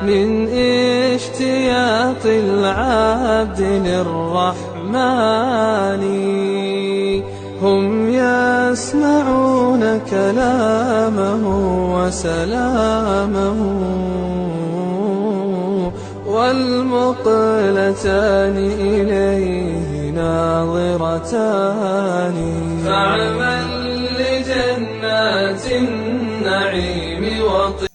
من اشتياق العبد للرحمن، هم يسمعون كلامه وسلامه، والمقلتان إليه ناظرتان. فاعمل لجنات النعيم وطيب.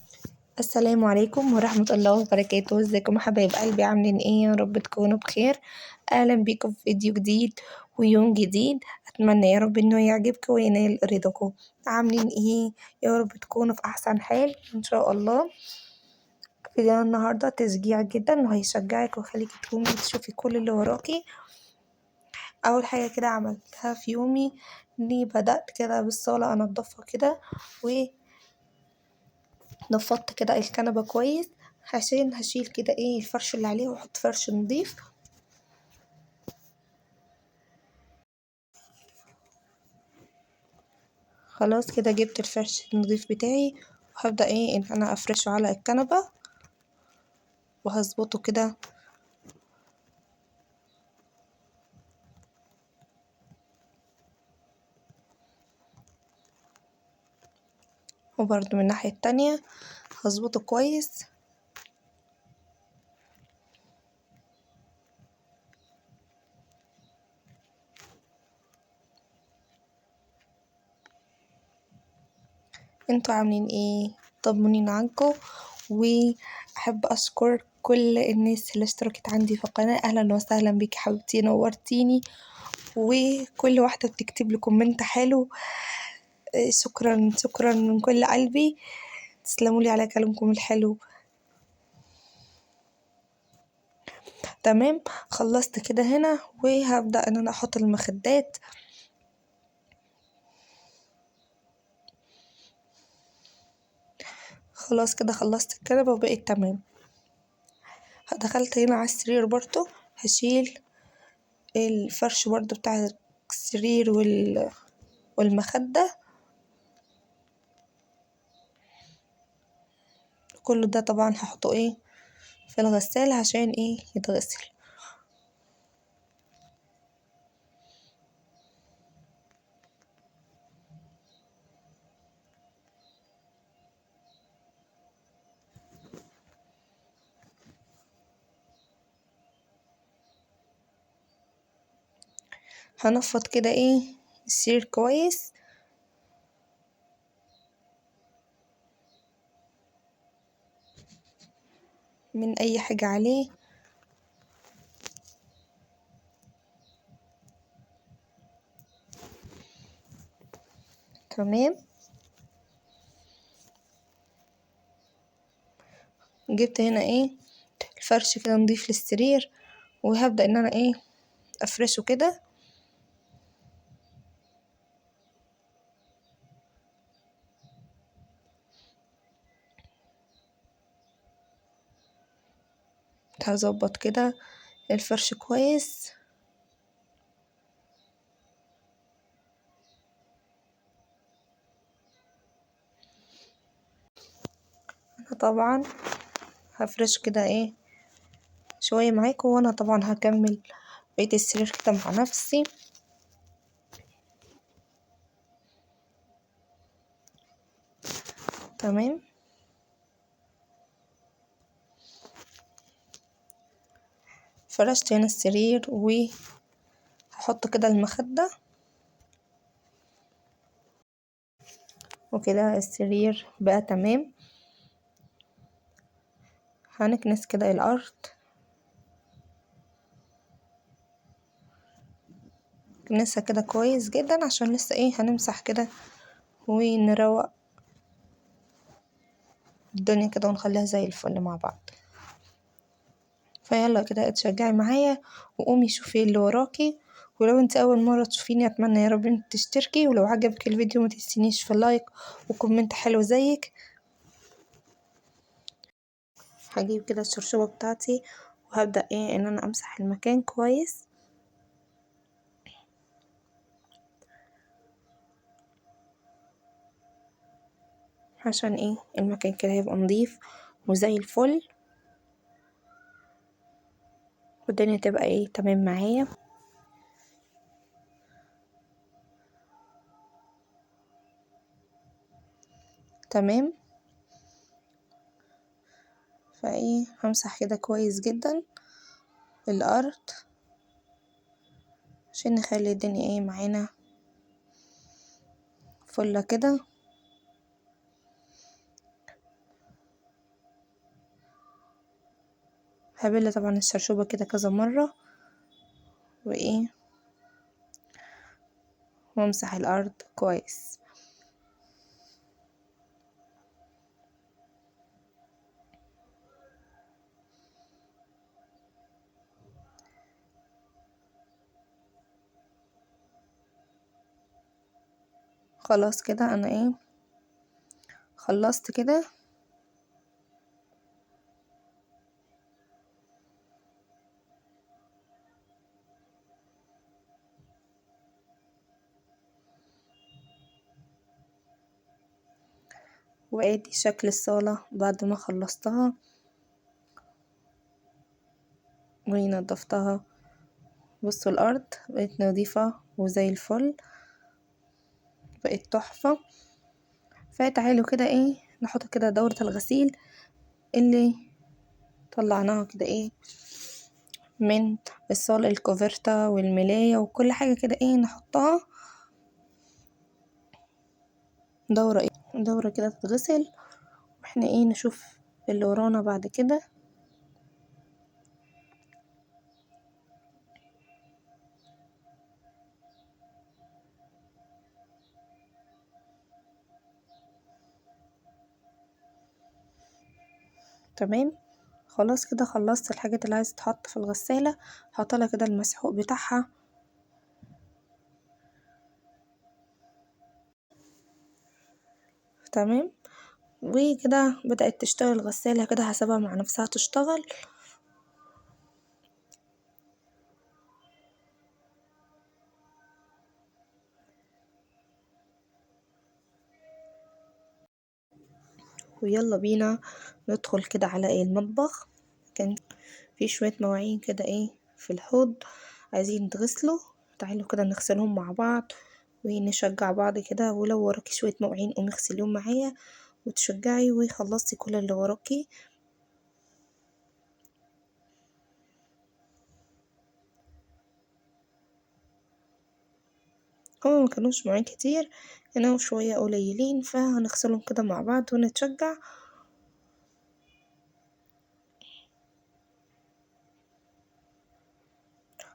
السلام عليكم ورحمة الله وبركاته. ازيكم حبايب قلبي، عاملين ايه؟ يا رب تكونوا بخير. اهلا بيكم في فيديو جديد ويوم جديد، اتمنى يا رب انه يعجبكم وينال رضاكم. عاملين ايه؟ يا رب تكونوا في احسن حال ان شاء الله. فيديو النهارده تشجيع جدا وهيشجعك ويخليكي تقومي تشوفي كل اللي وراكي. اول حاجة كده عملتها في يومي اني بدات كده بالصاله انضفها كده، و نفضت كده الكنبة كويس عشان هشيل كده ايه الفرش اللي عليه واحط فرش نضيف. خلاص كده جبت الفرش النضيف بتاعي وهبدا ايه ان انا افرشه على الكنبة وهظبطه كده. وبرده من الناحية التانية هظبطه كويس. انتوا عاملين ايه؟ طمنين عنكم. واحب اشكر كل الناس اللي اشتركت عندي في القناة، اهلا وسهلا بيكي حبيبتي، نورتيني. وكل واحدة بتكتب لي comment حلو، شكرا شكرا من كل قلبي، تسلموا لي على كلامكم الحلو. تمام، خلصت كده هنا وهبدأ ان انا احط المخدات. خلاص كده خلصت الكنبة وبقيت تمام. دخلت هنا على السرير برضو، هشيل الفرش برضو بتاع السرير والمخدة، كل ده طبعا هحطه ايه في الغسالة عشان ايه يتغسل. هنفض كده ايه السرير كويس. من اي حاجة عليه. تمام، جبت هنا ايه الفرش كده نضيف للسرير، وهبدأ ان انا ايه افرشه كده. هظبط كده الفرش كويس. انا طبعا هفرش كده ايه شوية معاكم، وانا طبعا هكمل بقية السرير كده مع نفسي. تمام، فرشت هنا السرير وهحط كده المخدة، وكده السرير بقى تمام. هنكنس كده الارض، نكنسها كده كويس جدا عشان لسه ايه هنمسح كده ونروق الدنيا كده ونخليها زي الفل مع بعض. فيلا كده اتشجعي معايا وقومي شوفي اللي وراكي. ولو انت اول مرة تشوفيني اتمنى يا رب انت تشتركي، ولو عجبك الفيديو ما تنسينيش في ال like و comment حلو زيك. هجيب كده الشرشوبه بتاعتي وهبدا ايه ان انا امسح المكان كويس. عشان ايه المكان كده يبقى نضيف وزي الفل. والدنيا تبقى ايه تمام معايا. تمام. فايه همسح كده كويس جدا الارض عشان نخلي الدنيا ايه معانا فله كده. هبل طبعا الشرشوبة كده كذا مرة وايه وامسح الارض كويس. خلاص كده انا ايه خلصت كده. وادي شكل الصالة بعد ما خلصتها ونضفتها. بصوا الارض بقت نظيفة وزي الفل، بقت تحفة. فتعالوا كده ايه نحط كده دورة الغسيل اللي طلعناها كده ايه من الصالة، الكوفرتا والملاية وكل حاجة كده ايه نحطها دورة ايه دورة كده تتغسل، واحنا ايه نشوف اللي ورانا بعد كده. تمام. خلاص كده خلصت الحاجات اللي عايزه تتحط في الغسالة، هحطلها كده المسحوق بتاعها. تمام. وكده بدأت تشتغل الغسالة كده، هسيبها مع نفسها تشتغل. ويلا بينا ندخل كده على ايه المطبخ. كان في شوية مواعين كده ايه في الحوض عايزين يتغسلوا، تعالوا كده نغسلهم مع بعض ونشجع بعض كده. ولو وراكي شوية مواعين قومي اغسليهم معايا وتشجعي وخلصتي كل اللي وراكي. هما ما كانوش مواعين كتير، كانوا شوية قليلين، فهنغسلهم كده مع بعض ونتشجع.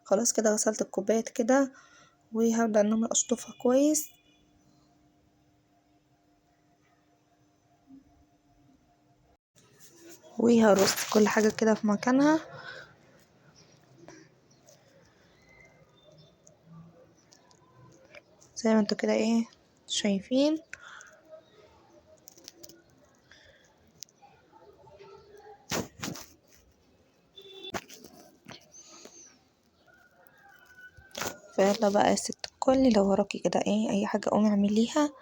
خلاص كده غسلت الكوبايات كده، وهبدأ ان انا اشطفها كويس. وهرص كل حاجة كده في مكانها. زي ما انتوا كده ايه شايفين. فيلا بقى يا ست الكل، لو وراكي كده ايه اي حاجة قومي اعمليها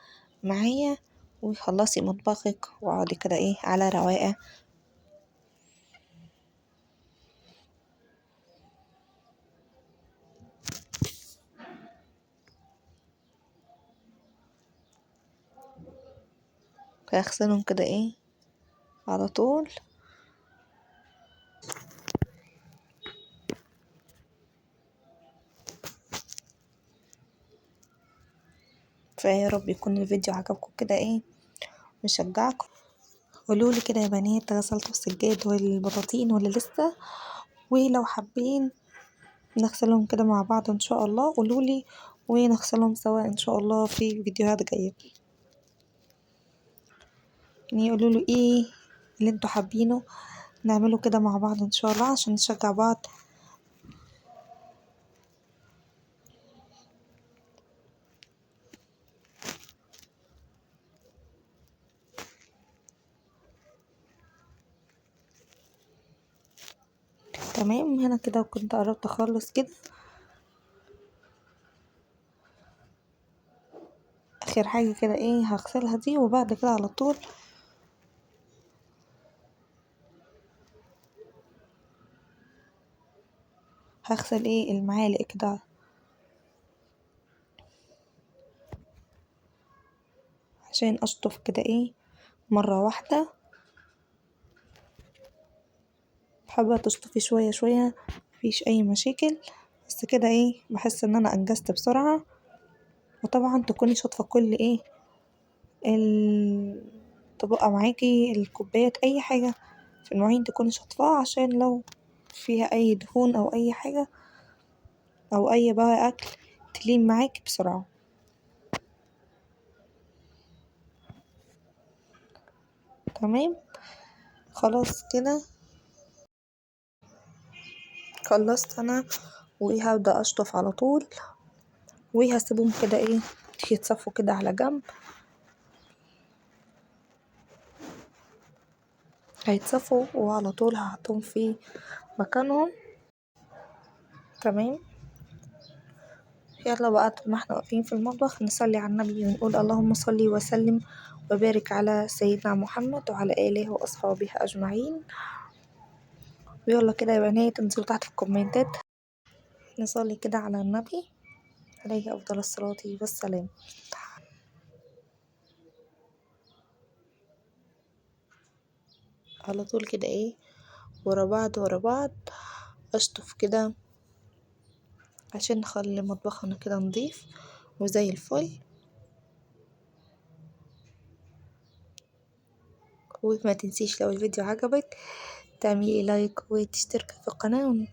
معايا وخلصي مطبخك واقعدي كده ايه على رواقة. هغسلهم كده ايه على طول. فيا رب يكون الفيديو عجبكم كده ايه وشجعكم. قولولي كده يا بنات غسلتوا السجاد والبطاطين ولا لسه؟ ولو حابين نغسلهم كده مع بعض ان شاء الله قولولي، ونغسلهم سوا ان شاء الله في فيديوهات جايه. يعني قولولي ايه اللي انتوا حابينه نعمله كده مع بعض ان شاء الله عشان نشجع بعض. تمام. هنا كده كنت قربت اخلص كده، اخر حاجه كده ايه هغسلها دي، وبعد كده على طول هغسل ايه المعالق كده عشان اشطف كده ايه مرة واحدة. حابة تشطفي شوية شوية مفيش اي مشاكل، بس كده ايه بحس ان انا انجزت بسرعة. وطبعا تكوني شاطفة كل ايه الطبقة معاكي، الكوبايات، اي حاجة في المواعين تكوني شاطفاها، عشان لو فيها اي دهون او اي حاجة او اي بقى اكل تلين معاكي بسرعة. تمام خلاص كده خلصت انا، وهبدأ اشطف على طول، وهسيبهم كده ايه يتصفوا كده على جنب. هيتصفوا وعلى طول هحطهم في مكانهم. تمام يلا بقى طول ما احنا واقفين في المطبخ نصلي على النبي ونقول اللهم صل وسلم وبارك على سيدنا محمد وعلى آله وأصحابه أجمعين. ويلا كده يا بنات انزلوا تحت في الكومنتات نصلي كده على النبي عليه أفضل الصلاة والسلام. على طول كده ايه ورا بعض ورا بعض اشطف كده عشان نخلي مطبخنا كده نضيف وزي الفل. وما تنسيش لو الفيديو عجبك تعملي لايك وتشتركي في القناة.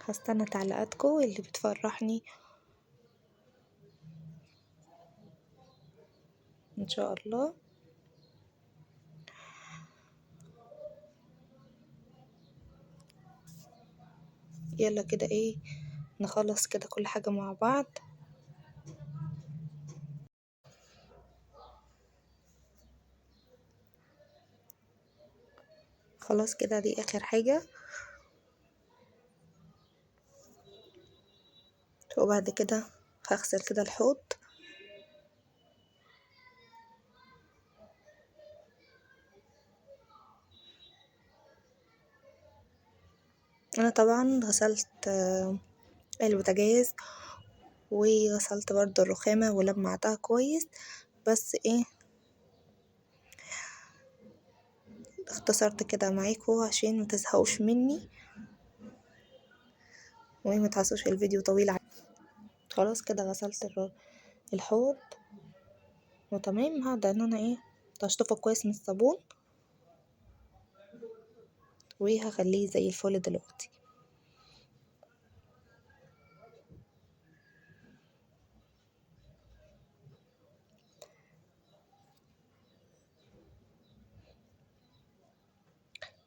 هستنى تعليقاتكم اللي بتفرحني ان شاء الله. يلا كده ايه نخلص كده كل حاجة مع بعض. خلاص كده دي اخر حاجة، وبعد كده هغسل كده الحوض. انا طبعا غسلت البوتاجاز وغسلت برضو الرخامة ولمعتها كويس، بس ايه اختصرت كده معاكم عشان ما تزهقوش مني وما تحسوش الفيديو طويل. خلاص كده غسلت الحوض وتمام. هبدأ ان انا ايه اشطفه كويس من الصابون وهخليه زي الفل دلوقتي.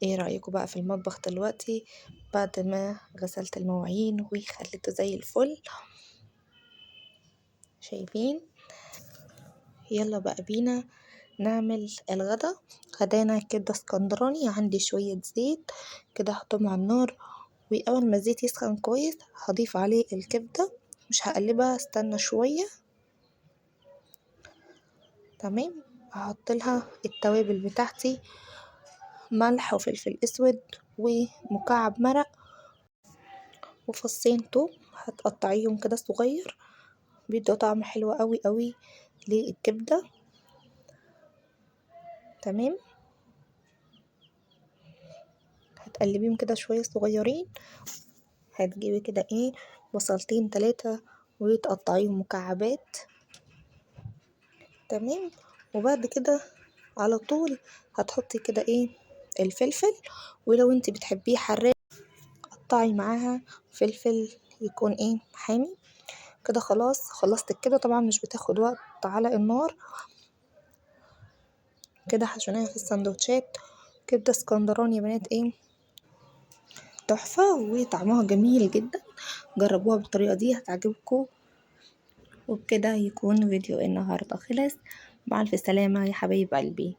ايه رأيكم بقى في المطبخ دلوقتي بعد ما غسلت المواعين وخليته زي الفل؟ شايفين؟ يلا بقى بينا نعمل الغدا. غدانا كبدة اسكندراني. عندي شوية زيت كده هحطهم على النار، واول ما الزيت يسخن كويس هضيف عليه الكبدة، مش هقلبها، استنى شوية. تمام هحط لها التوابل بتاعتي، ملح وفلفل اسود ومكعب مرق وفصين توم هتقطعيهم كده صغير، بيدوا طعم حلو قوي قوي للكبدة. تمام هتقلبيهم كده شوية صغيرين. هتجيبي كده ايه بصلتين 3 وتقطعيهم مكعبات. تمام وبعد كده على طول هتحطي كده ايه الفلفل، ولو انت بتحبيه حراق قطعي معاها فلفل يكون ايه حامي كده. خلاص خلصت الكبده، طبعا مش بتاخد وقت على النار كده. حشوناها في السندوتشات. كبده اسكندراني يا بنات ايه تحفه وطعمها جميل جدا، جربوها بالطريقه دي هتعجبكم. وبكده يكون فيديو النهارده خلص. مع الف سلامه يا حبايب قلبي.